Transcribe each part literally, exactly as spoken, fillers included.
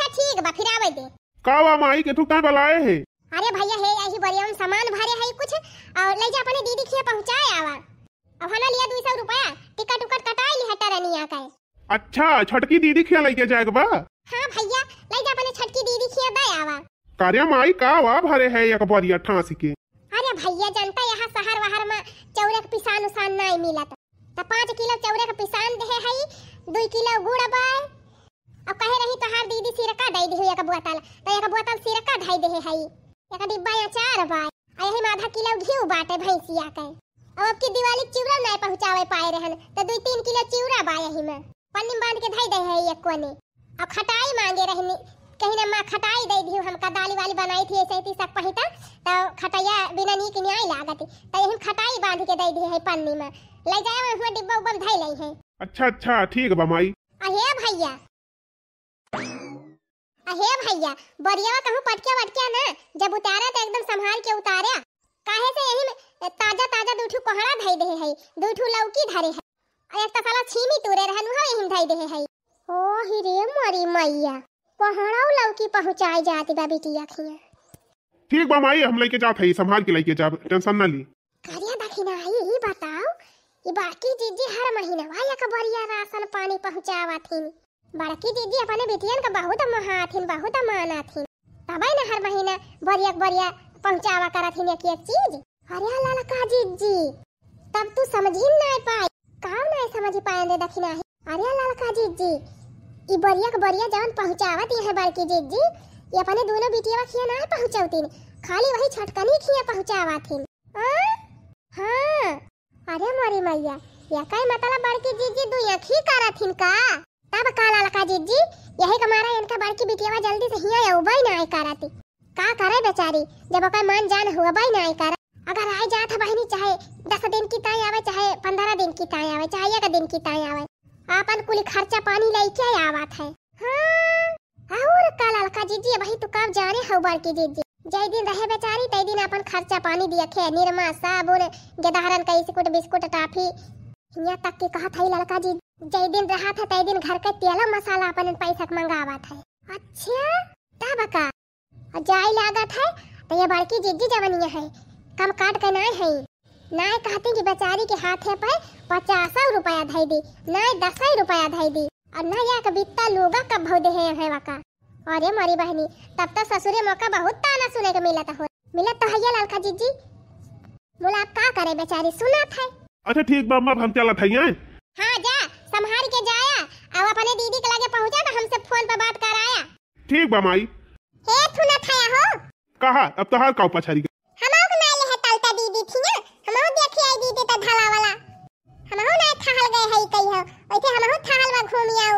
ठीक बा, फिर आवे दे। का बा माई, केथू काहे बलाए है? अरे भइया, हे यही बोरिया में सामान भरे है कुछ, और ले जा अपने दीदी खिया पहुँचाए आवा। अब हना लिया दुई सौ रुपया, टिकट उकट कटाए लिहा टरनिया का। अच्छा, छोटकी दीदी खिया लइके जाए के बा? हाँ भइया, ले जा अपने छोटकी दीदी खिया दे आवा। का रे माई, का बा भरे है एक बोरिया ठाँसी के? अरे भइया, जनता यहाँ शहर वहर में चौरे के पिसान उसान नाई मिलत, त पाँच किलो चौरे के पिसान देहे हई, दुई किलो गुड़ बाय, अब कहे रही तोहार दीदी सिरका दे दिहु एक बोतल, त एक बोतल सिरका धई देहे हई, एक डिब्बा अचार बाय, आ यही में आधा किलो घी बाटे भैंसिया के। अब, अब की दिवाली के चिवड़ा नाई पहुँचावे पाए रहन, त दुई तीन किलो चिवड़ा बा यही में, पन्नी में बांध के धई दे है एक कोने। अब खटाई मांगे रहनी, कहीं ना माँ खटाई दे दिहु, हमका दाली वाली बनाई थी ऐसे ही तीसक पहिता, तो खटैया बिना नीक न्याय लागत, तो यही में खटाई बांध के दे दिए है पन्नी में, ले जाए हुआ डिब्बा उब्बा में धई ले है। अच्छा अच्छा, ठीक बा माई। अहे भइया, अहे भइया, बोरियावा कहूँ पटके वटके ना, जब उतारे तो एकदम संभाल के उतारे, काहे से यही में ताजा ताजा दू ठू कोहड़ा धई देहे है, दू ठू लौकी धरे है, और एक तो साला छीमी तूरे रहन, उहो यही में धई देहे है। ओ ही रे मोरी मैया, कोहड़ा लौकी पहुँचाई जाती बा बिटिया खिया। ठीक बा माई, हम लइके जात हई, संभाल के लइके जाब, टेंशन ना ली। अरे दखिनाही, ई बताओ, ई बड़की जीजी हर महीनवा एक बोरिया राशन पानी पहुँचावत हिन। बड़की जीजी अपने बिटियन का बहुत मोहात हिन, बहुत मानत हिन, तबे न हर महीना बोरिया के बोरिया पहुँचावा करत हिन एक एक चीज। अरे ललका जीजी, तब तू समझी नाय पाई। काव नाय समझी पाए रे दखिनाही? अरे ललका जीजी, ई बोरिया के बोरिया जवन पहुँचावत ये है बड़की जीजी, ये अपने दोनों बिटिया खिया नाय पहुँचौतीन, खाली वही छोटकनी खिया पहुँचावत हिन। हाँ? हाँ। अरे मोरी मैया, ये कई मतलब बड़की जीजी दू आँखी करत हिन का? तब का ललका जीजी, यही के मारा इनका बड़की बिटिया जल्दी से हिया अउबे नाय करती। का करे बेचारी, जब ओकर मान जान हुआ बाई ना आई कर। अगर आए जात है बहिनी, चाहे दस दिन की ताई आवे, चाहे पन्द्रह दिन की ताई आवे, चाहे एक दिन की ताई आवे, आपन कुल खर्चा पानी लइके आवत है। हाँ, और का ललका जीजी, अबही तू कब जाने हो बड़की जीजी, जय दिन रहे बेचारी, तय दिन आपन खर्चा पानी दिया खे, निरमा, साबुन, गेदहरन का इस्कुट, बिस्कुट, टाफी, हियाँ तक के कहत है ललका जी, जय दिन रहत है, तय दिन घर के तेल मसाला अपन पैसा के मंगावत है। अच्छा, तब का? आ जाए लागत है, तो ये बड़की जिज्जी जवनिया है, कम काट के नाय है। नाय कहती कि बेचारी के हाथे पे पचासौ रुपया धई दी, नाय दसै रुपया धई दी, और नाय एक बित्ता लुगा कब भौ देहे है वका। अरे मोरी बहनी, तब तो ससुरे मौका बहुत ताना सुने के मिलत हो। मिलत तो हैया ललका जिज्जी, मुला अब का करे बेचारी सुनत है। अच्छा ठीक बा अम्मा, हम चलत हई। हाँ जा, संभाल के जाया, अब अपने दीदी के लगे पहुँचा तो हमसे फोन पे बात कराया। ठीक बा माई। हे थुना खाया हो। कहा, अब तोहार काऊ पछारी गई? हमहू के नाई लेहे तलता दीदी थी ना, हमहू देखी आई दीदी त धला वाला। हमहू नाई थहल गए हई कही हो, वैसे हमहू थहल बा घूमी आऊ।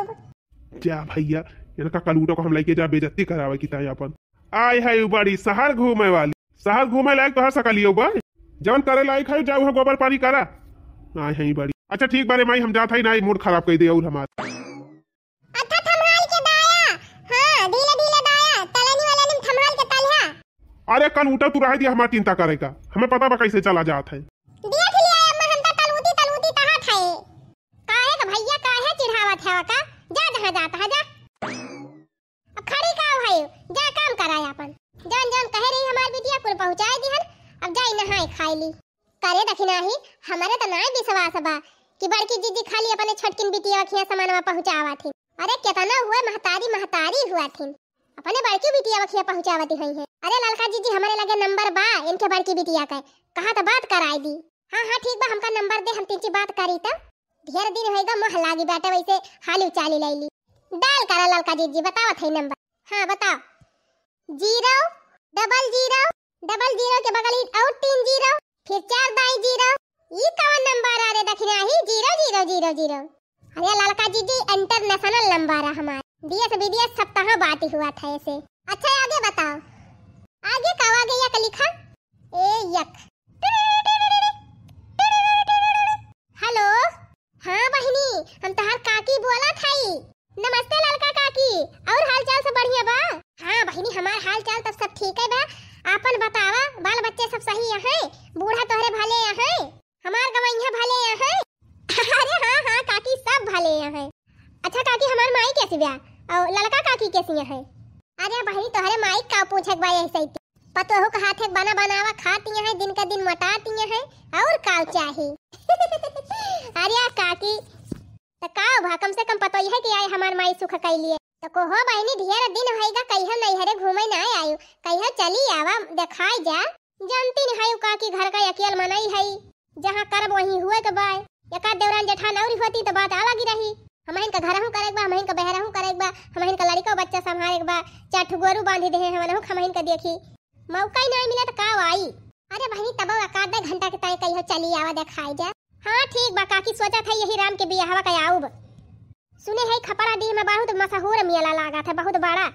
जा भैया, इनका कलूटो को हम लेके जा बेइज्जती करावे की ताई अपन। आय है उ बड़ी शहर घूमे वाली, शहर घूमे लायक तोहार सकलियो बा, जवन करे लायक है जाऊ है गोबर पानी करा। आय है बड़ी। अच्छा ठीक बारे माई, हम जात हई ना, मूड खराब कर दे और हमार। अच्छा, थम्हाल के दाया। हाँ, धीरे, धीरे दाया। तलनी वाले ने थम्हाल के तलिहा। अरे, कन उठा तू रह दिया, हमार चिंता करे का। हमें पता बा कैसे चला जात है। देख लिया अम्मा, हम तो तलूती, तलूती कहत है। काहे का भैया, काहे चिढ़ावत है का? जा जहाँ जात है, जा। अब खड़ी का भाई, जा काम करा अपन। जौन जौन कहे रही हमार बिटिया कुल पहुँचाए दिहन, अब जाई नहाए खाए ली। करे दखिनाही, हमरे त नाय विश्वास बा कि बड़की जीजी खाली अपने छोटकिन बिटिया खिया सामानवा पहुँचावा थिन। अरे केतना हुए महतारी महतारी हुआ थिन, अपने बड़की बिटिया खिया पहुँचावती हुई है। अरे ललका जीजी हमरे लगे नंबर बा इनके बड़की बिटिया के, कहा त बात कराई दी। हाँ हाँ ठीक बा, हमका नंबर दे, हम तिनची बात करी त। ढेर दिन होइगा मोह लागी बाटे वैसे हाली चाली लैली। डायल करा ललका जीजी, बतावत है नंबर। हाँ बताओ। ज़ीरो डबल ज़ीरो डबल ज़ीरो के बगल ही और तीन ज़ीरो, फिर चार दाई ज़ीरो। ई कवन नंबर आ रे दखिनाही? ज़ीरो ज़ीरो ज़ीरो ज़ीरो। अरे ललका जीजी, इंटरनेशनल नंबर है हमार, देश विदेश सब तहाँ बात हुआ था ऐसे। अच्छा आगे बताओ, आगे का आगे यक लिखा? ए यक। हेलो। हाँ बहिनी, हम तहार काकी बोलत हई। नमस्ते ललका काकी, और हाल चाल सब बढ़िया बा? हाँ बहिनी, हमार हाल चाल तब सब ठीक है बा। आपन बतावा, बाल बच्चे सब सही है? बूढ़ा तोहरे भले है? हमार गवैया भले है? अरे हाँ हाँ काकी, सब भले है। अच्छा काकी, हमार माई कैसी बा? और ललका काकी कैसी है? अरे बहिनी, तोहरे माई का पूछे के बा यही सही? पतोहू का हाथे बना बनावा खाती हैं, दिन का दिन मोटाती हैं, और का चाही? अरे काकी, त का भा, कम से कम पतो यह है कि आए हमार माई सुख कैलिए। त कोहो बहिनी, ढेर दिन होइगा, कहियो नैहरे घूमे ना आयु, कहियो चली आवा, देखाई जा। जानती नहीं है काकी, घर का अकेल मनई है, जहाँ करब वहीं हुए के बाय। एकाध देवरान जेठान और होती त बात अलग ही रही। हमहिन का घरहूँ करे के बा, हमहिन का बहरहूँ करे के बा, हमहिन का लड़िका बच्चा संभारे के बा, चार ठो गोरू बांधी देहे हैं, वनहु हमहिन का देखी। मौका ही नहीं मिले त का आई? अरे बहिनी, तब एकाध घंटा के ताई कहियो चली आवा, देखाई जा। हाँ ठीक बा काकी, सोचत है यही राम के बियाहवा के आउब। सुने है खपड़ा डीह में बहुत मशहूर मेला लागत है, बहुत बड़ा,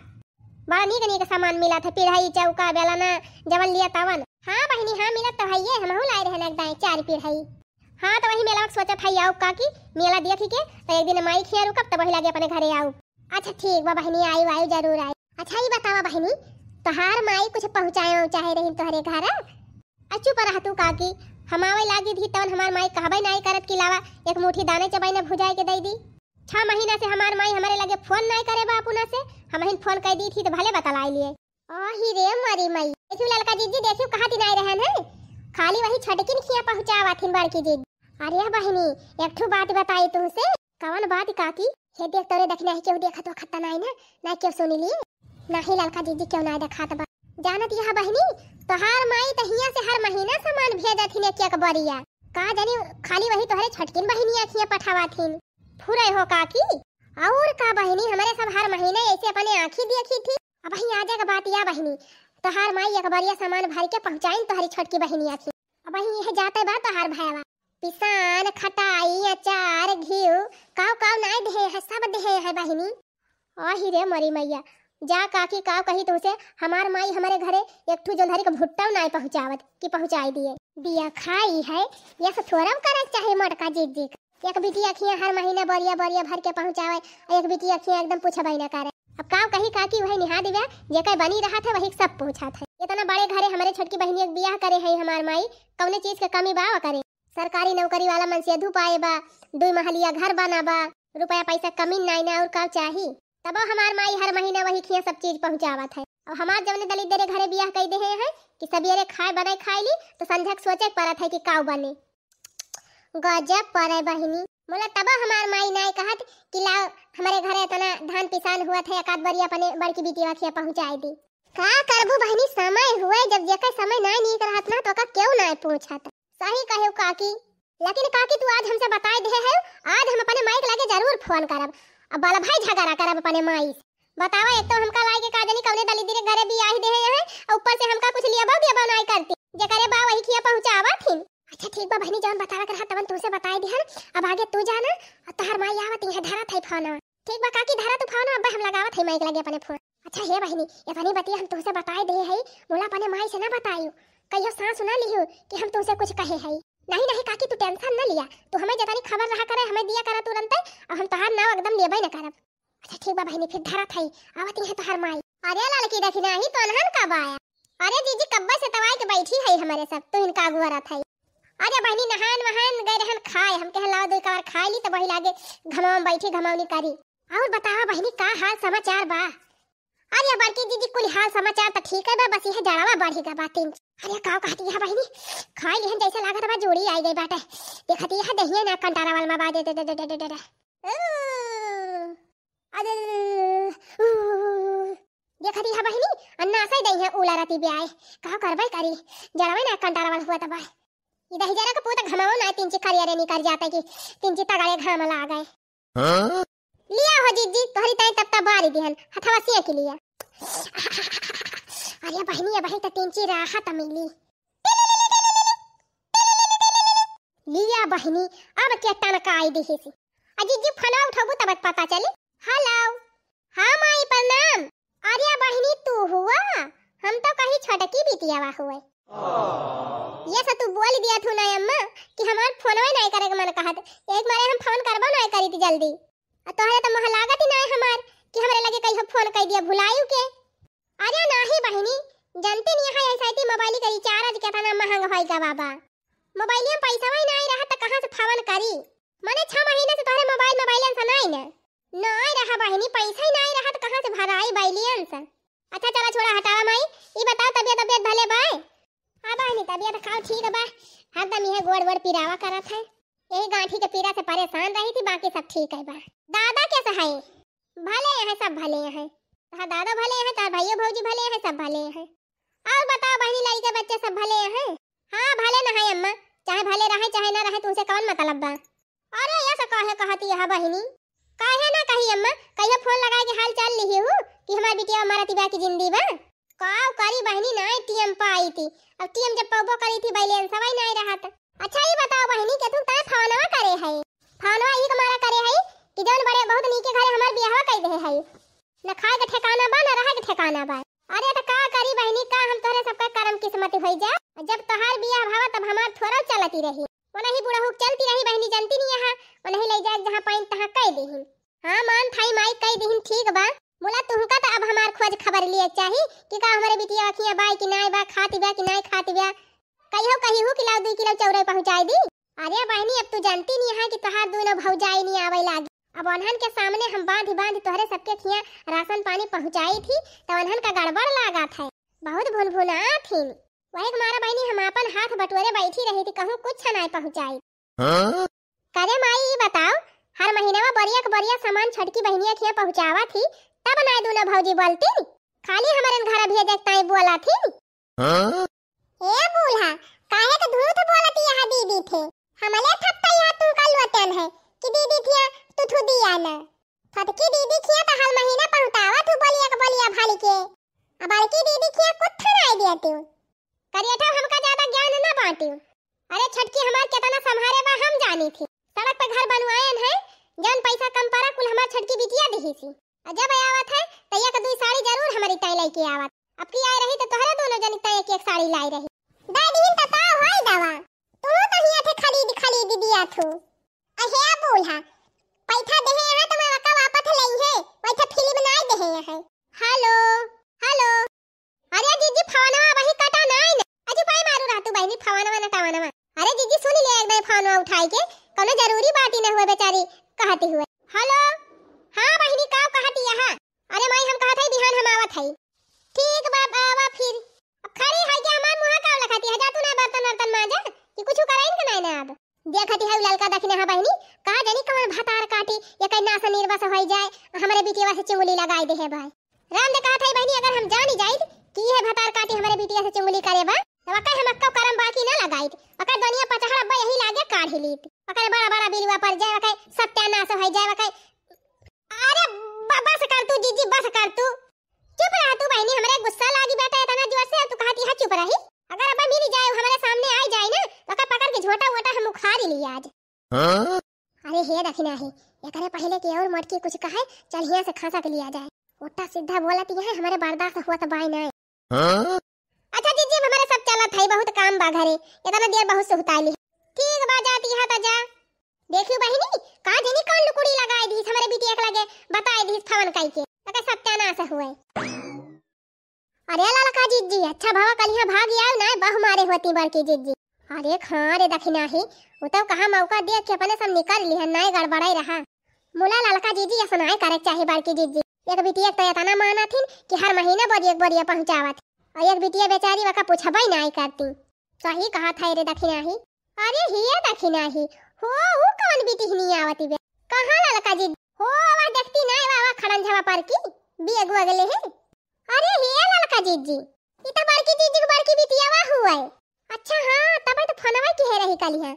बड़ा नीक नीक सामान मिलत है, पिढ़ई, चौका, बेलना, जवन लिया तवन। हाँ बहिनी, हाँ मिलत तो है, हमहू लाए रहन एक दाई चार पिढ़ई। हाँ तो वही मेला के सोचत है आउब काकी, मेला देखी के तो एक दिन माई खिया रुकब, तब वही लगे अपने घरे आउब। अच्छा ठीक बा बहिनी, आयु आयु जरूर आयु। अच्छा ये बतावा बहिनी, तोहार माई कुछ पहुँचाए उहुँचाए रही तोहरे घर? आ चुप रह तू काकी, हम आवे लागी थी तवन हमार माई कहबे नाई करत कि लावा एक मुट्ठी दाने चबाई न भुजाए के दे दी। छह महीना से हमार माई हमारे लगे फोन नाई करे बापुना से, हमहिन फोन कर दी थी तो भले बतलाई लिए। आही रे मारी माई, देखियो ललका जीजी, देखियो कहाँ दिन आए रहन है, खाली वही छोटकिन खिया पहुँचावा थिन बड़की जीजी। अरे बहिनी, एक ठो बात बताई तुमसे। कवन बात काकी? हे देख तोरे दखिना ही केहू देखत हो खत्ता नाई ना, ना केहू सुनी ली। नाही ललका जीजी केहू नाई देखात बा। जानत यह बहिनी, तोहार माई त हिया से हर महीना सामान भेजत हिन एक एक बरिया। का जानी खाली वही तोहरे छोटकिन बहिनिया खिया पठावा थिन। फुरे हो काकी। और का बहिनी, हमरे सब हर महीने ऐसे अपने आँखी देखी थी। अब वही आजे के बात या बहिनी, तोहार माई एक बरिया सामान भर के पहुँचाइन तोहरी छोटकी बहिनिया खिया। अब वही यह जाते बा तोहार भयवा। पिसान, खटाई, अचार, घीव, काव काव नाय देहे है, सब देहे है बहिनी। आही रे मरी मैया, जा काकी काव कही तुमसे, हमार माई हमरे घरे एक ठू जोंधरी के भुट्टा नाय पहुँचावत कि पहुँचाई दिए। बिया खाई है, यस थोरम करक चाहे मोटका जीजी। एक बिटिया खिया हर महीना बोरिया बोरिया भर के पहुँचावे, और एक बिटिया खिया एकदम पूछबे न करे। अब काव कही काकी, वही निहा दिव्या, जेकर बनी रहत है वही सब पूछत है। इतना बड़े घरे हमरे छोटकी बहिनी एक बियाह करे है हमार माई, कौने चीज के कमी बा ओकरे? सरकारी नौकरी वाला मनसेधू पाए बा, दुई महलिया घर बना बा, रुपया पैसा कमी नाई ना और का चाही? तबो हमार माई हर महीना वही खिया सब चीज पहुँचावत है। अब हमार जवने दलित देरे घरे बियाह कई देहे हैं कि सबेरे खाए बनाए खाए ली तो संझा के सोचे के परत है कि काव बने। गजब परे बहिनी, मोला तबो हमार माई नाई कहत कि लाओ हमरे घरे इतना धान पिसान हुआ थे, एकाध बरी अपने बड़की बिटिया खिया पहुँचाए दी। का करबू बहिनी, समय हुए जब जेकर समय नाई नीक रहत ना तो ओका केहू नाई पूछत। सही कहे काकी, लेकिन काकी तू आज हमसे बताए दे है, आज हम अपने माई के लगे जरूर फोन करब, अब बल भाई झगड़ा करब अपने माई से। बतावा, एक तो हमका लाई के का जानी कौने दलिद्री घरे बियाही देहे हैं, और ऊपर से हमका कुछ लियाबो दियाबो नाई करती, जेकरे बा वही खिया पहुँचावा थिन। अच्छा ठीक बा बहिनी, जौन बतावे के रहा तवन तुमसे बताए दिहन। अब आगे तू जाना, और तोहार माई आवत ही है, धरत है फोन। ठीक बा काकी, धरा तू फोन, अब हम लगावत है माई के लगे अपने फोन। अच्छा हे बहिनी, इतनी बतिया हम तुमसे बताए दे है, मोला अपने माई से ना बतायू, कहियो सास सुना लिहू कि हम तुमसे कुछ कहे है। नहीं नहीं काकी, तू टेंशन न लिया, तू हमें जतनी खबर रहा करे हमें दिया करा तुरंत, अब हम तोहार नाव एकदम लेबे न करब। अच्छा ठीक बा बहिनी, फिर धरत है, आवत ही है तोहार माई। अरे ललकी देखी नाही तो अनहन कब आया? अरे जीजी कब्बे से तवाई के बैठी है हमारे सब, तू इनका अगुआ रहत है। अरे बहिनी नहान वहान गए रहन खाए, हम कहे लाओ दो एक बार खाए ली तो वही लागे घमाव में बैठी घमावनी करी। और बतावा बहिनी का हाल समाचार बा? अरे बड़की जीजी कुल हाल समाचार तो ठीक है बा, बस यह जड़वा बढ़ी गा बा तीन। अरे का कहती है बहिनी, खाए लिहन जैसे लागत बा जोड़ी आई गई बाटे। देखती है दहिया ना कंटारा वाला में बाजे दे दे दे दे दे दे। अरे, ऊ, देखत ही हा बहिनी, अन्ना असै दई है उला राती ब्याय। का करबै करी, जरवै ना कंटारा वाला हुआ तब। ई दही जरा का पूत घमावो ना, तिनची करिया रे निकर जाता कि तिनची तगड़े घाम लागे। हाँ? लिया हो जीजी, तोहरी ताई तब तब बारी दिहन, हथवा सिया के लिया। अरे बहिनी, अब ही तो तिनची राहत मिली। लिया बहिनी, अब के टनकाई दिहिसी। आ जीजी फोनवा उठबू तब पता चली। हेलो। हाँ माई प्रणाम। अरे बहिनी तू हुआ? हम तो कही छोटकी बिटियावा हुए। ये से तू बोल दिया थू ना अम्मा कि हमार फोनवे नहीं करे के मन कहत। एक मारे हम फोन करबो नहीं करी थी जल्दी। आ तोहरे तो मोह लागत ही नहीं हमार कि हमरे लगे कहियो फोन कर दिया भुलायू के। अरे नाही बहिनी, जानते नहीं है एस आई टी मोबाइल के रिचार्ज कितना महंग होई गा बाबा। मोबाइलिया में पैसा ही नहीं रहा तो कहाँ से फोन करी? मने छह महीने से तोहरे मोबाइल, मोबाइलियन से नहीं ने। नहीं रहा बहिनी, पैसा ही नहीं रहा तो कहाँ से भराई बैलियन से? अच्छा चला छोड़ा, हटावा माई। ई बताओ, तबियत, तबियत भले बाय? हाँ बहिनी, तबियत खाओ ठीक बा, हरदम यह गोड़ वोड़ पिरावा करत है। यही गांठी के पीरा से परेशान रही थी, बाकी सब ठीक है बा। दादा कैसे है? भले हैं, सब भले हैं। हाँ, दादा भले हैं, तार भाइयों भौजी भले हैं, सब भले हैं। और बताओ बहिनी, लड़के बच्चे सब भले हैं? हाँ, भले न है अम्मा, चाहे भले रहे चाहे ना रहे, तुमसे कौन मतलब बा? अरे, ऐसा काहे कहती है बहिनी? काहे ना कही अम्मा, कहियो फोन लगाए के हाल चाल लिही हूँ कि हमार बिटिया मरत बा कि जिंदी बा? काव करी बहिनी, नाय टीएम पाई थी। अब टीएम जब पौबो करी थी, बैलेंस हवाई नाय रहत। अच्छा, ये बताओ बहिनी, के तुम ताय फोनवा करे है? फोनवा ई हमारा करे है कि जौन बड़े बहुत नीके घरे हमार बियाहवा कई दे है। न खाए के ठिकाना बा, न रहे के ठिकाना बा। अरे, त का करी बहिनी, का हम तोहरे सबका करम किस्मत होई जा? जब तोहार बियाह भावा, तब हमार थोड़ा चलती रही। ओनही बुढ़ऊ के चलती रही बहिनी, जनती नहीं यहाँ, ओनही ले जाए जहाँ पाइन तहाँ कह देहिन। हाँ, मान थाई माई कह देहिन, ठीक बा। बोला तुहका त अब हमार खोज खबर लिए चाही कि का हमारे बिटिया अखियाँ बाय कि नाय बा, खाती बा कि नाय खाती बा। कहियो कही हूँ कि लाओ दुई किलो चौरई पहुँचाई दी। अरे बहिनी, अब तू जनती नहीं है कि तोहार दोनों भौजाई नहीं आवे लागी। अब ओन्हन के सामने हम बांधी बांधी तोहरे सबके खिया राशन पानी पहुँचाई थी, त ओन्हन का गड़बड़ लागत है, बहुत भुनभुनात हिन। वही के मारा बहिनी हम आपन हाथ बटोरे बैठी रही थी, कहूँ कुछ नाय पहुँचाई। हाँ? करे माई, ई बताओ, हर महीनवा बरिया के बरिया सामान छोटकी बहिनिया खिया पहुँचावा थी, तब नाय दोनों भौजी बोलती, खाली हमरन घर भेजे के ताई बोला थी। हाँ? ए बूढ़ा, काहे के झूठ बोलती यहाँ दीदी थे? हमले थप्पा यहाँ तू का लोटन है कि दीदी थिया तू थू दिया ना। छोटकी दीदी खिया तो हर महीना पहुँचावा थू बलिया के बलिया भर के। अब बड़की दीदी खिया कुछ नाय दिया तू। करियठा हमका ज्यादा ज्ञान ना बांटियो। अरे छोटकी हमार केतना संभारे बा हम जानी थी। सड़क पे घर बनवायन है, जौन पैसा कम पड़ा कुल हमार छोटकी बिटिया दिही सी। और जब आवत है त एक दुई साड़ी जरूर हमारी ताई लेके आवत। अब की आई रही तो तोहरे दोनों जनी ताई एक एक साड़ी लाई रही। दे दीन त का होई दवा, तू तो हिया थे खरीद खरीद दिया थू। अहे बूढ़ा, पैसा देहे यहाँ तो मैं वका वापस लई है, वैसे फिल्म नाय देहे यहाँ। हेलो, हेलो। अरे जीजी, फोनवा वही कटा नाय न। अजी, पाई मारू रहतू बहिनी, फोनवा न टावनवा। अरे जीजी, सुन ले एक दाई फोनवा उठाई के, कौनो जरूरी बात ही न हुए बेचारी कहती हुए। हेलो, हाँ बहिनी, का कहती यहाँ? अरे माई, हम कहत हई बिहान हम आवत हई। ठीक बा, आवा फिर। अब खड़ी है के हमार मुँह का लखाती है, जा तू ना बर्तन वर्तन मांजा कि कुछ कराइन के नाय ना अब। देखती है ललका दखिना है बहिनी, का जानी कौन भतार काटी, ये कहीं नास निर्वस होई जाए, हमरे बिटिया से चुंगली लगाई दे है भाई। राम दे कहत है बहिनी, अगर हम जानी जाइत कि ये भतार काटी हमरे बिटिया से चुंगली करे बा, तब कहीं हम अक्का करम बाकी ना लगाइत। अकर दुनिया पचहड़ अब्बा यही लागे काढ़ी लीत। अकर बड़ा बड़ा बिलवा पर जाए, अकर सत्यानाश होई जाए, अकर अरे ब-, बस कर तू जीजी, बस कर तू। चुप रह तू बहिनी, हमरे गुस्सा लागी बेटा इतना जोर से, तू कहती है चुप रही। अगर अब मिल जाए, हमरे सामने आ जाए ना, तो ओकर पकड़ के झोटा वोटा हम उखाड़ ली आज। हाँ? अरे हे दखिना ही, एकरे पहले के और मटकी कुछ कहे, चल हियां से खसक लिया जाए। उल्टा सीधा बोलत यहाँ हमरे बर्दाश्त होत बाय नाय। हाँ? अच्छा जीजी, अब हमरे सब चलत है, बहुत काम बा घरे, इतना देर बहुत सुहताली। ठीक बा, जाती है त जा। देखियो बहिनी, का जनी कौन लुकुड़ी लगाए दीस हमरे बिटिया के लगे, बताए दीस फोन कई के, ओके सत्यानाश हुए। अरे ललका जीजी, अच्छा भवा कलिहा भाग आयो ना, बहु मारे होती बड़की जीजी। अरे हाँ रे दखिना ही, वो तो कहा मौका दिया कि अपने सब निकल लिहन, नाय गड़बड़ाई रहा। मुला ललका जीजी, ऐसा नाय करे चाहे बड़की जीजी। एक बिटिया तो इतना माना थी कि हर महीना बोरिया बोरिया पहुँचावत, और एक बिटिया बेचारी वका पूछबई नाय करती। सही कहा था रे दखिना ही। अरे हिया दखिना ही, हो ऊ कौन बिटिहनी आवती बे? कहाँ ललका जी? हो आवा देखती ना, आवा, आवा खड़न झवा पर की, बियगु अगले है। अरे हिया ललका जीजी, ई तो बड़की जीजी के बड़की बिटियावा हुआ है। अच्छा हाँ, तब तो फोनवा की है रही काली है।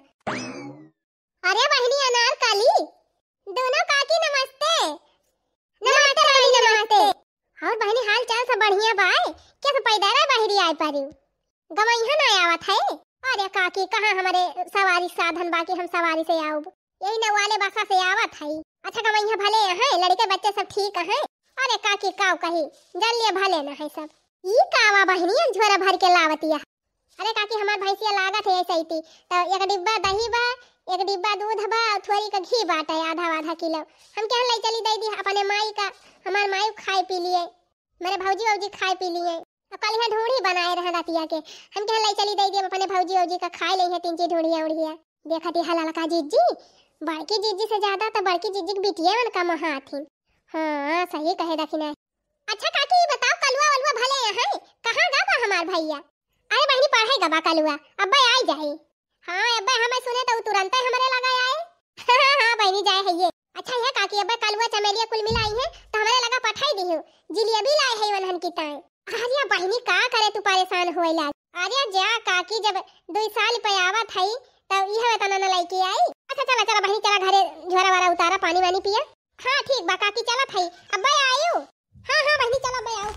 अरे बहिनी अनारकली, दोनों काकी नमस्ते। नमस्ते बहिनी, नमस्ते। और बहिनी हाल चाल सब बढ़िया बाय? कैसे पैदल बहिरी आए पारी? गवैया ना आवत है? अरे काकी, कहाँ हमारे सवारी साधन बाकी हम सवारी से आउब? यही नवाले बसा से आवत है। अच्छा गवैया भले हैं, लड़के बच्चे सब ठीक हैं? अरे काकी काव कही, जल्दी भले न है सब। ई कावा बहिनी एक झोरा भर के लावतिया। अरे काकी, हमार भैंसिया लागत है ऐसे ही थी, तो एक डिब्बा दही बा, एक डिब्बा दूध बा, और थोड़ी का घी बाटे, आधा आधा किलो। हम कहन लाई चली दे दी अपने माई का, हमार माई खाए पी लिए, मेरे भौजी वौजी खाए पी लिए। और कल यहाँ ढूंढी बनाए रहे रातिया के, हम कहन लाई चली दे दी अपने भौजी वौजी का, खाए ले हैं तीन चीज ढूंढिया उड़िया। देखा थी ललका जीजी, बड़की जीजी से ज्यादा तो बड़की जीजी की बिटिया मन का महा थी। हाँ सही कहे दखिना। अच्छा काकी, ई बताओ, कलुआ वलुआ है, कहाँ गा बा हमार भइया? अरे बहिनी, पढ़े गा बा कलुआ, अब्बे आई जाई। हाँ अब्बे, हमें सुने तो तुरंते हमरे लगा आए। हाँ हाँ बहिनी, जाए है ये। अच्छा है काकी, अब्बे कलुआ चमेलिया कुल मिलाई है तो हमरे लगा पठाई दिहु, जिलेबी लाए है वनहन की ताई। अरे बहिनी, का करे तू परेशान होए लाग। अरे जा काकी, जब दुई साल पे आवत हई तब इहे तना न लइके आई। अच्छा चला चला बहिनी, चला घरे झोरा वारा उतारा, पानी वानी पिया। हाँ ठीक बा काकी, चलत हई, अब्बे आयु। हाँ हाँ बहिनी, चला अब्बे आउ।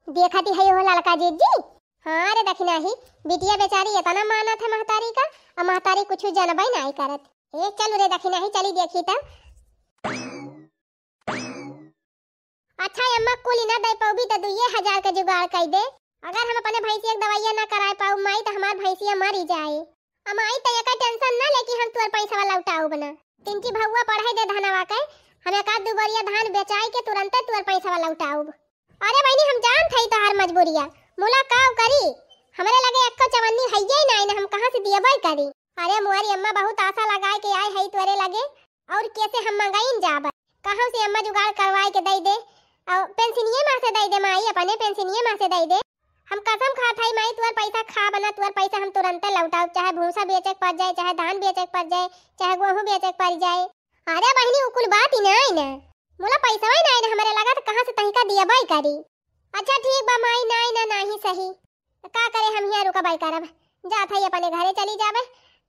देखत ही है वो ललका जीजी। हाँ रे दखिनाही, बिटिया बेचारी इतना मानत है महतारी का, और महतारी कुछ जनबे नाई करत। ए चल रे दखिनाही, चली देखी तब। अच्छा अम्मा, कुल ना दे पउबी त दुइये हजार के जुगाड़ कई दे। अगर हम अपने भैंसिया के दवाइया ना कराए पाउब माई, त हमार भैंसिया मरी जाए। आ माई, त एकर टेंशन ना ले कि हम तोर पैसा लौटाउब ना। तिनकी भउआ पढ़े दे धनवा के, हम एक आध दू बोरिया धान बेचाई के तुरंते तोर पैसा लौटाउब। अरे बहिनी, हम जानत हई तोहार मजबूरिया, मुला काव करी, हमरे लगे एक्को चवन्नी हइये नाई ना, हम कहाँ से दियबे करी। अरे मोरी अम्मा, बहुत आशा लगाए के आए हई तोरे लगे, और कैसे हम मंगाइन जाब? कहाँ से अम्मा जुगाड़ करवाए के दई दे? और पेंशनिये माँ से दई दे माई, अपने पेंशनिये माँ से दई दे। हम कसम खात हई माई, तुअर पैसा खाब ना, तुअर पैसा हम तुरंते लौटाउब, चाहे भूसा बेचे के पड़ जाए, चाहे धान बेचे के पड़ जाए, चाहे गेहूँ बेचे के पड़ जाए। अरे बहिनी, उ कुल बात ही नाई ना, मुला पैसवा ही नाई ना हमरे लगा, त कहाँ से तहिका दियबे करी? अच्छा ठीक बा माई, नाई ना, नाही सही। का करे, हम हियाँ रुकबे करब, जात हई अपने घरे चली जाबे,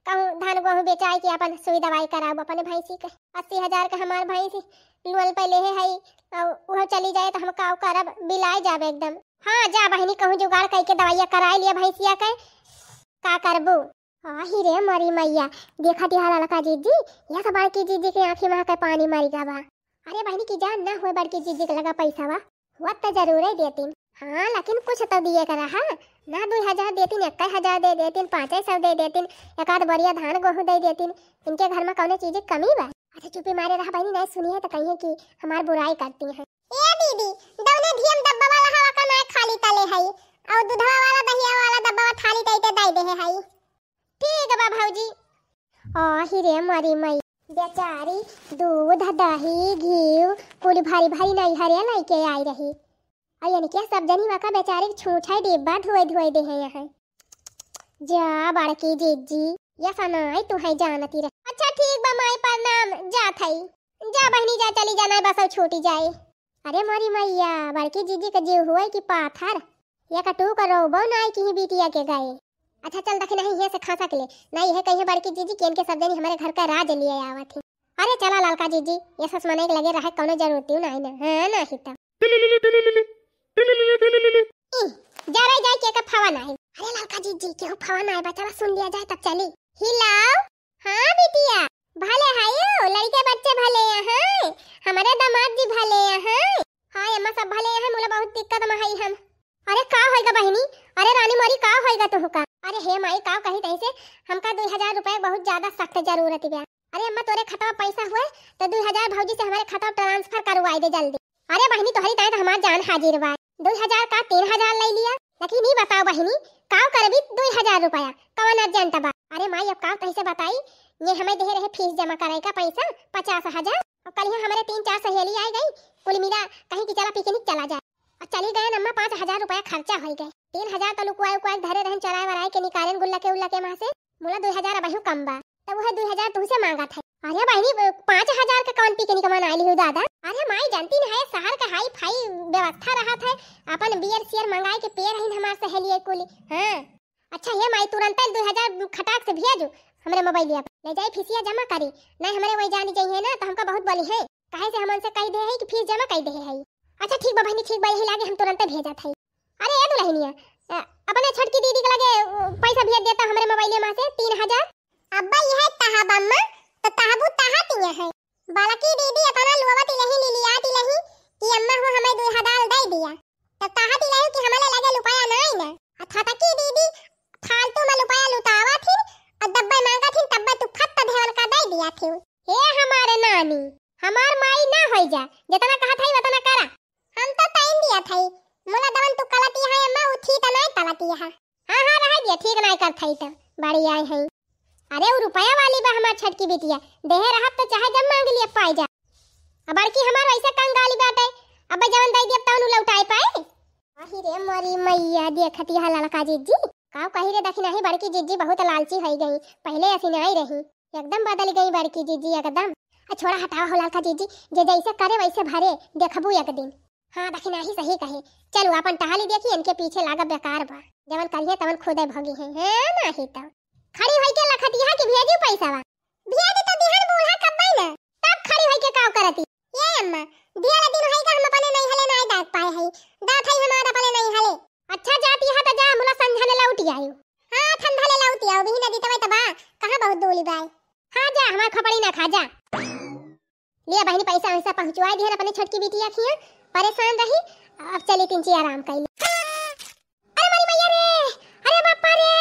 कहूँ धान गेहूँ बेचाई के अपन सुई दवाई कराब अपने भैंसी के। अस्सी हजार के हमार भैंसी लोन पे लेहे हई, और उहो चली जाए त हम काव करब, बिलाए जाबे एकदम। हाँ जा बहिनी, कहूँ जुगाड़ कइके दवाइया कराए लिया भैंसिया के, का करबू? आही रे मोरी मैया, देखा दिहा ललका जीजी, या सब बड़की जीजी के आँखी में के पानी मरी गा बा। अरे बहिनी की जान ना होए बड़की जीजी के लगा पैसा बा, हुआ त जरूरे देतीन। हाँ, लेकिन कुछ तो दिए के रहा ना, दुई हजार देतीन, एक हजार दे देतीन, पाँचे सौ दे देतीन, एक आध बोरिया धान गेहूँ दे देतीन। इनके घर में कौनो चीज की कमी बा? अच्छा चुप्पी मारे रहा बहिनी, नहीं सुनी है तो कहिए कि हमार बुराई करती हैं। ए दीदी, दौने धियम डब्बा वाला हवा का नाय खाली तले हई, और दूधवा वाला, दहिया वाला डब्बा थाली तैते दे दे हई। ठीक बा भौजी। आही रे मरी मई, बेचारी दूध, दही, घी कुल भरी भरी नैहरे लइके आई रही। और यानी क्या सब जनी वका बेचारी के छूछा डिब्बा धोए धोए दे हैं यहाँ। जा बड़की जीजी, या सनाई तू है जानती रहे। अच्छा ठीक बा माई, प्रणाम, जात हई। जा बहिनी जा, चली जा, नाई बस अब छूटी जाए। अरे मोरी मैया, बड़की जीजी के जीव हुए कि पाथर, या कटू का रोबो नाई की बिटिया के गए। अच्छा चल दखिनाही, हियाँ से खसा के ले, नाई यह कहिए बड़की जीजी कि इनके सब जनी हमारे घर का राज लिए आवत ही। अरे चला ललका जीजी, ये सस मने के लगे रहे कौनो जरूरत ही नाई ना, हाँ ना ही तब। ई, जा रे जाए के का फवा नाई। अरे ललका जीजी, केहू फवा नाई बा, चला सुन लिया जाए तब चली। हिलाओ। हाँ बिटिया, भले हयो, लड़के बच्चे भले हैं, हमारे दामाद जी भले हैं। हाँ अम्मा, सब भले हैं, मुला बहुत दिक्कत में हई हम। अरे का होइगा बहिनी? अरे रानी मोरी, का होइगा तुहका? अरे हे माई, का कही तैसे, हमका दुई हजार रुपया बहुत ज्यादा सख्त जरूरत बा। अरे अम्मा, तोरे खतवा पैसा हुए तो दुई हजार भौजी से हमारे खतवा ट्रांसफर करवाई दे जल्दी। अरे बहिनी, तोहरी ताई तो हमार जान हाजिर बा। दुई हजार का तीन हजार ले लिया, लेकिन ई बताओ बहिनी, का करबी दुई हजार रुपया, कवन अर्जेंट बा? अरे माई, अब का कैसे बताई, ये हमें दे रहे फीस जमा करे का पैसा पचास हजार, अब कल हमारे तीन चार सहेली आ गई, कुल मिला कहीं कि चला पिकनिक चला जाए। अब चली गए अम्मा, पाँच हजार रुपया खर्चा हो गए, तीन हजार तो लुकवाए उकवाए धरे रहन, चराए वराए के निकालेन गुल्ला के उल्ला के वहाँ से, मुला दुई हजार अबहियों कम बा, तब वह दुई हजार तुहसे मांगत है। अरे बहिनी, पाँच हजार के कौन पिकनिक मनाए लिहू दादा? अरे माई, जानती न है, शहर के हाई फाई व्यवस्था रहत है, अपन बियर सियर मंगाए के पिए रहिन हमार सहेली कुली। हाँ, अच्छा हे माई, तुरंत दुई हजार खटाक से भेजू हमरे मोबाइलिया पर, ले जाई फीसिया जमा करी, नहीं हमरे वही जानी जाई है ना, तो हमका बहुत बोली है, काहे से हम उनसे कह दे है कि फीस जमा कर दे है। अच्छा ठीक बा बहिनी, ठीक बा, यही लागे हम तुरंत भेजत है। अरे ए दुल्हनिया, अ, अपने छोटकी दीदी के लगे, अ, पैसा भेज देता हमरे मोबाइले में से तीन हजार। अब्बा यह तहा बम्मा, तो तहबू तहा तिया है। बड़की दीदी अपना लुआवत इलही लिलियात इलही कि अम्मा हो हमें दुई हजार दे दिया। तो तहा तिलही कि हमारे लगे लुपाया नहीं ना। आ छोटकी दीदी फालतू में लुपाया लुटावा थी और दब्बे मांगा थी, तब्बे तू फट देवन का दे दिया थी। हे हमारे नानी, हमार माई ना होई जा, जितना कहा था उतना करा। हम तो टाइम दिया था, मुला दवन तू कलती है अम्मा, उ थी त नहीं कलती है। हाँ, हाँ, रह दिया, ठीक नहीं कर था तो बड़ी आई है। अरे, वो रुपया वाली बा हमार छोटकी बिटिया, देहे रहत तो चाहे जब मांग लिया पाई जा। अब बड़की हमार वैसे कंगाली बाटे, अब जवन दे दिया तवन उ लौटाए पाए। आही रे मोर अरे मइया, देखत यह ललका जिज्जी, का कही रे दखिनाही, बड़की जिज्जी बहुत लालची होइ गई, पहिले असी नाई रही, एकदम बदल गई बड़की जिज्जी एकदम। आ छोड़ा, हटावा हो ललका जिज्जी, जे जैसे करे वैसे भरे, देखबू एक दिन। हाँ दखिनाही सही कहे, चलू आपन टहली देखी, इनके पीछे लागब बेकार बा, जवन करिहे तवन खुदे भोगी हैं, हैं नाहीं तो। खड़ी होई के लखत यह कि भेजू पैसा बा, भेज तो दिहन बूढ़ा कब्बे न, तब खड़ी होई के काव करती। ए अम्मा, ढेर दिन होई का हम अपने नैहले नाई डाक पाए हई, दात हई हमार अपने नैहले। अच्छा जाती है तो जा, मुला संझा ले लौटी आयु। हाँ ठंडा ले लौटी आयु, बिही नदी तबे तबा, कहाँ बहुत दूली बाय। हाँ जा, हमार खपड़ी ना खा जा। लिया बहिनी, पैसा वैसा पहुँचवाई दिहन अपने छोटकी बिटिया खिया, परेशान रही, अब चली तिनची आराम कइली। अरे मोरी मइया रे, अरे बापा रे,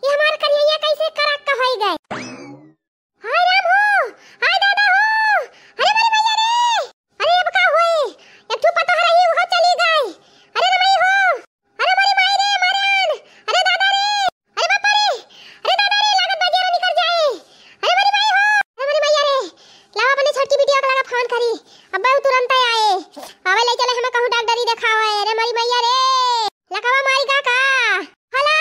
ये हमार करिया कैसे करक का होई गए। हाय राम हो, हाय दादा हो, अरे मोरी मइया रे, अरे अब का होई, एक ठो पतोह रही, उहो चली गई। अरे रे माई हो, अरे मोरी माई रे, मरन, अरे दादा रे, अरे बापा रे, अरे दादा रे, लागत बा गेरो निकर जाए। अरे मोरी माई हो, अरे मोरी मइया रे, लावा अपने छोटकी बिटिया के लगा फोन करी, अब्बे उ तुरंत आए, आवे ले चले हमें कहूँ डॉक्टरी देखावे। अरे मोरी मइया रे, लकवा मारी का का? हेलो,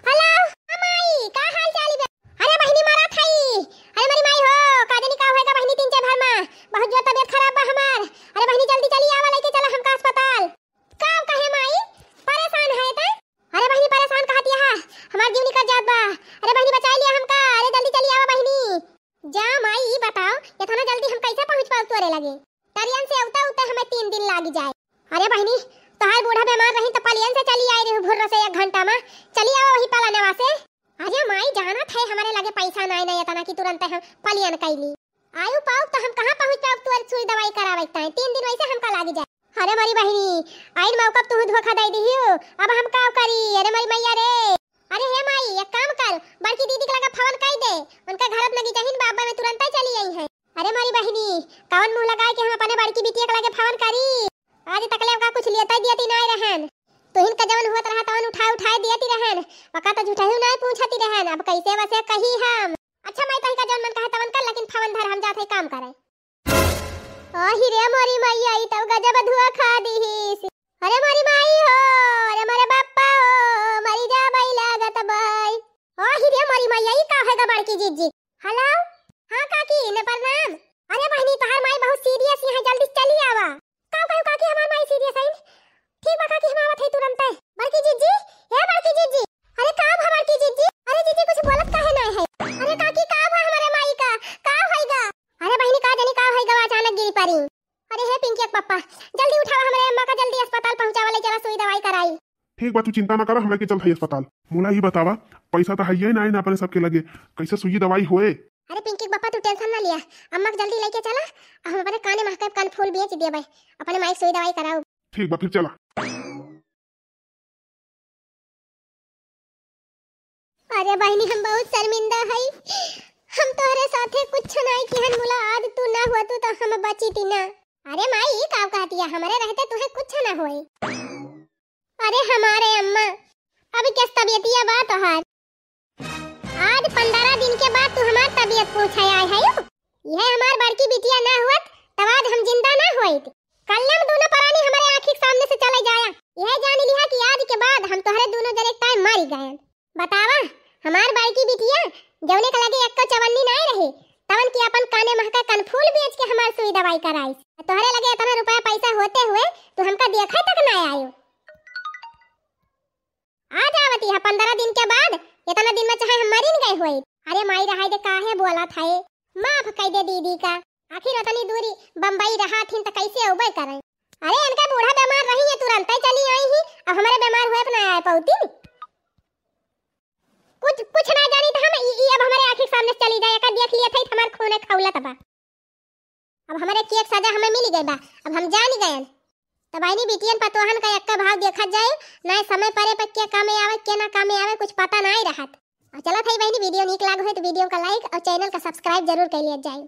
हेलो, हाँ माई, का हाल चाल बा? अरे बहिनी मरत हई। अरे मोरी माई हो, का जानी का होएगा बहिनी तीन चार भर में, बहुत जोर तबियत खराब बा हमार। अरे बहिनी जल्दी चली आवा, लेके चला हमका अस्पताल। का कहे माई, परेशान है तै? अरे बहिनी परेशान कहत यह, हमार जीव निकल जात बा। अरे बहिनी बचाई लिया हमका, अरे जल्दी चली आवा बहिनी। जा माई, ई बताओ, इतना जल्दी हम कैसे पहुँच पाउब तोरे लगे? तरियन से अउते अउते हमें तीन दिन लागी जाए। अरे बहिनी, तोहार बूढ़ा बीमार रही तो पलियन से चली आए रही भुर्र से एक घंटा में। चली आवा वही पलनवा से। अरे माई, जानत है हमरे लगे पैसा नाई, नाई इतना कि तुरंत हम पलियन कैली। आयु पाउब तो हम कहाँ पहुँच पाउब तोर सुई दवाई करावे के ताई? तीन दिन वैसे हमका लागी जाए। अरे मोरी बहिनी, आइन मौका तुहू धोखा दे दिहियो, अब हम का करी? अरे मोरी मइया रे। अरे हे माई, एक काम कर, बड़की दीदी के लगा फोन कई दे, उनका घर अपना की जहीन बाबा में तुरंत ही चली आई है। अरे मोरी बहिनी, कौन मुँह लगाए के हम अपने बड़की बिटिया के लगे फोन करी? आज तकले ओका कुछ लेता दियती नाई रहन, तुहिन का जवन हुआ रहा तवन उठाए उठाए दियती रहन, ओका तो झूठहू नाई पूछती रहन, अब कैसे वैसे कही हम। अच्छा माई, तोहिका जवन मन कहे तवन कर, लेकिन फोन धर, हम जात है काम करे। आही रे मोरी मइया, ई तब गजब धुआ खा दिहिस। अरे मोरी माई हो, अरे मोरे बापा हो, मरी जाबई लागत बाई। आही रे मोरी मइया, ई का होएगा बड़की जिज्जी? हेलो, हाँ काकी, ने प्रणाम। अरे बहिनी, तोहार माई बहुत सीरियस है, जल्दी चली आवा। का कहू काकी, हमार माई सीरियस है? ठीक बा काकी, हम आवत है तुरंते। बड़की जिज्जी, हे बड़की जिज्जी, अरे का भा बड़की जिज्जी? अरे जिज्जी, कुछ बोलत काहे नाई है? अरे काकी, का भा हमारे माई का? का होइगा? अरे बहिनी, का जानी का होइगा, अचानक गिरी पड़ी। अरे हे पिंकी के पप्पा, जल्दी उठावा हमरे अम्मा का, जल्दी अस्पताल पहुँचावा, ले चला सुई दवाई कराई। ठीक बा, तू चिंता ना करा, हम लेके चलत हई अस्पताल। मुला ई बतावा, पैसा तो हइये नाई ना अपने सबके लगे, कैसे सुई दवाई होए? अरे पिंकी के पप्पा, तू tension ना लिया, अम्मा के जल्दी लेके चला, हम अपने काने महके कनफूल बेच देबे, अपने माई सुई दवाई कराऊ। ठीक बा, फिर चला। अरे बहिनी, हम बहुत शर्मिंदा हई, हम तोहरे साथे कुछ नाई किहन मुला, आज तू ना हुआ तू तो हम बची थी ना। अरे माई, ई का कहतिया, हमरे रहते तुहे कुछ ना होई। अरे हमारे अम्मा, अब कैस तबियतिया बा तोहार? आज पंद्रह दिन के बाद तू हमार तबियत पूछे आए है यू? यह हमार बड़की बिटिया ना हुअत, तब आज हम जिंदा ना होइत। कल्लम दोनों परानी हमारे आँखी के सामने से चले जाया। यह जान लिहा कि आज के बाद हम तोहरे दोनों जने टाइम मारी गए। बतावा, हमार बड़की बिटिया जौने के लगे एक्को चवन्नी नाय रहे, तवन की अपन काने महका कनफूल बेच के हमार सुई दवाई कराइस। तोहरे लगे इतना रुपया पैसा होते हुए तू हमका देखे तक ना आयो। आ जावती है पंद्रह दिन के बाद, इतना दिन में चाहे हम मरिन गए होई। अरे माई रहाई दे, काहे बोला था ये? माफ कई दे दीदी का। आखिर उतनी दूरी बम्बई रहा थी तो कैसे अउबे करें? अरे इनका बूढ़ा बीमार रही है, तुरंत ही चली आई ही, अब हमारे बीमार हुए अपना आए पौती। कुछ, कुछ ना जानी तो हम ई, ई अब हमारे आँखी के सामने से चली जाए, एका देख लिया था हमार खून खौलत बा। अब हमारे केक सजा हमें मिल गए बा, अब हम जान गए। तब आईनी बिटियन पतोहन का एक्का भाव देखत जाए, ना समय परे पर के कामे आवे, के ना कामे आवे, कुछ पता ना ही रहत। और चलत है बहनी, video नीक लाग होई तो video का like और channel का subscribe जरूर कर लिया जाए।